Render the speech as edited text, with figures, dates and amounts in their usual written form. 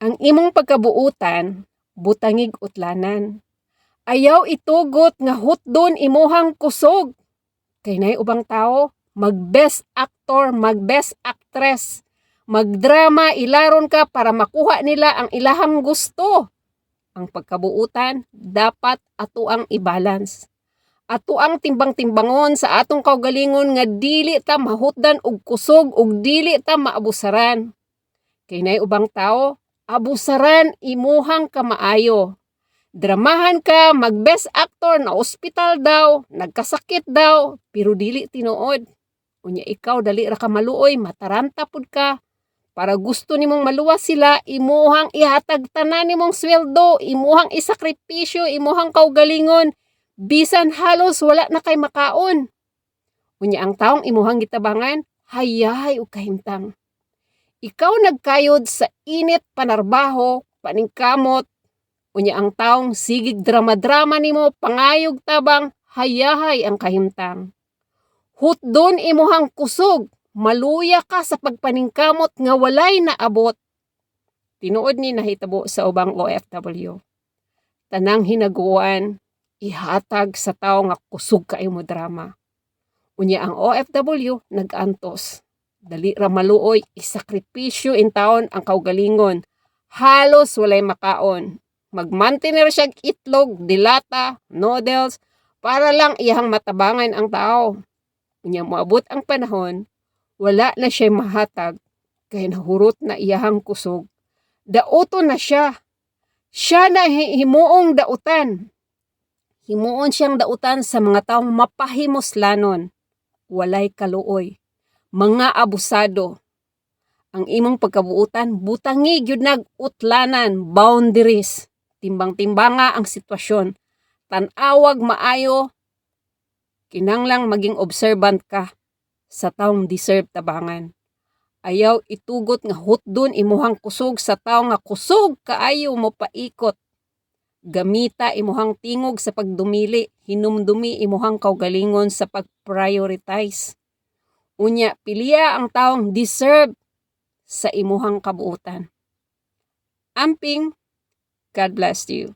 Ang imong pagkabuutan, butangig utlanan. Ayaw itugot nga hutdon imuhang kusog. Kay naay ubang tao, mag-best actor, mag-best actress, magdrama, ilaron ka para makuha nila ang ilahang gusto. Ang pagkabuutan, dapat ato ang i-balance. Ato ang timbang-timbangon sa atong kaugalingon nga dili ta mahutdan og kusog ug dili ta maabusaran. Kay naay ubang tao, abusaran imuhang kamaayo. Dramahan ka, mag-best actor na ospital daw, nagkasakit daw, pero dili tinuod. Unya ikaw dali ra ka maluoy, mataranta pud ka. Para gusto nimong maluwas sila, imuhang ihatag tanan nimong sweldo, imuhang isakripisyo, imuhang kaugalingon, bisan halos wala na kay makaon. Unya ang taong imuhang gitabangan, hayahay og kahimtang. Ikaw nagkayod sa init panarbaho, paningkamot, unya ang taong sigig drama-drama nimo, pangayog tabang, hayahay ang kahimtang. Hutdon imuhang kusog, maluya ka sa pagpaningkamot nga walay naabot. Tinuod ni nahitabo sa ubang OFW. Tanang hinaguan, ihatag sa tawo nga kusog kaayo mo drama. Unya ang OFW nag-antos. Dali ra maluoy, isakripisyo intawon ang kaugalingon. Halos walay makaon. Magmantener siya itlog, dilata, noodles, para lang iyahang matabangan ang tao. Unya moabot ang panahon, wala na siya mahatag, kay nahurot na iyahang kusog. Dauton na siya. Siya na himuong dautan. Himuon siyang dautan sa mga taong mapahimuslanon. Walay kaluoy. Mga abusado. Ang imong pagkabuutan, butangi gyud nag utlanan, boundaries. Timbang-timbanga ang sitwasyon. Tan-awag maayo, kinanglang maging observant ka sa taong deserve tabangan. Ayaw itugot nga hutdon imuhang kusog sa tawo nga kusog kaayo mo paikot. Gamita imuhang tingog sa pagdumili, hinumdumi imuhang kaugalingon sa pag-prioritize. Unya, piliya ang taong deserve sa imuhang kabuutan. Amping, God bless you.